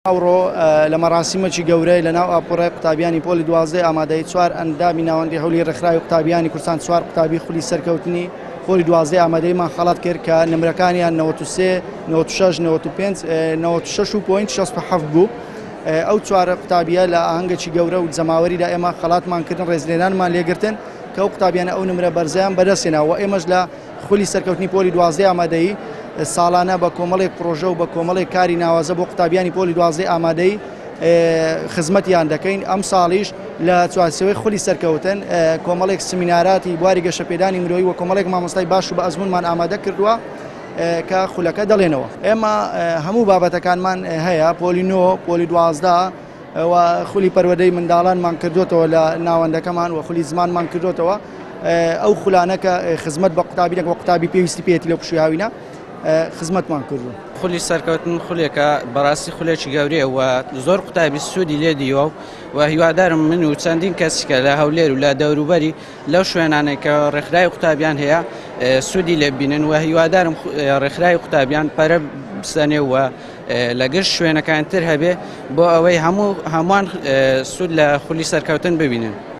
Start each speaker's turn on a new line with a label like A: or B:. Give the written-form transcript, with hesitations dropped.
A: ئەوڕۆ لە مەراسیمەکی گەورەی لە ناو ئاپۆرای قوتابیانی پۆلی دوازدەی ئامادەیی چوار ئەندامی ناوەندی هەولی ڕێکخراوی قوتابیانی کوردستان چوار قوتابی خولی سەرکەوتنی پۆلی دوازدەی ئامادەییمان خەڵات کرد کە نمرەکانیان 93، 96، 95، 96 و point 67 بوو. ئەو چوار قوتابیە لە ئاهەنگێکی گەورە و جەماوەریدا ئێمە خەڵاتمان کردن ڕێزلێنانمان لێگرتن کە ئەو قوتابیانە ئەو نمرە بەرزەیان بەدەستهێنا و ئێمەش لە خولی سەرکەوتنی پۆلی دوازدەی ئامادەیی ساڵانە بە کۆمەڵێک پرۆژە و بە کۆمەڵێک کاری ناوازە بۆ قوتابیانی پۆلی دوازدەی ئامادەیی خزمەتیان دەکەین. ئەم ساڵیش لە چوارچێوەی خولی سەرکەوتن کۆمەڵێک سمیناراتی بواری گەشەپێدانی مرۆیی و کۆمەڵێک مامۆستای باش و بە ئەزمونمان ئامادە کردووە کە خولەکە دەڵێنەوە. ئێمە هەموو بابەتەکانمان هەیە، پۆلی نۆ، پۆلی دوازدە و خولی پەروەردەی منداڵانمان کردوتەوە لە ناوەندەکەمان و خولی زمانمان کردوتەوە. ئەو خولانە کە خزمەت بە قوتابی دەکەن و قوتابی پێویستی پێیەتی لەو پشووی هاوینە خزمەتمان کردوون.
B: خولی سەرکەوتن خولێکە بەڕاستی خولێکی گەورەیە و زۆر قوتابی سوودی لێ دیوە و هیوادارم من و چەندین کەسی کە لە هەولێر و لە دەوروبەری لەو شوێنانەی کە ڕێکخراوی قوتابیان هەیە سوودی لێ ببینن و هیوادارم ڕێکخراوی قوتابیان پەرە بسەنێ و لە گشت شوێنەکان تر هەبێ بۆ ئەوەی هەموو هەمووان سوود لە خولی سەرکەوتن ببینن.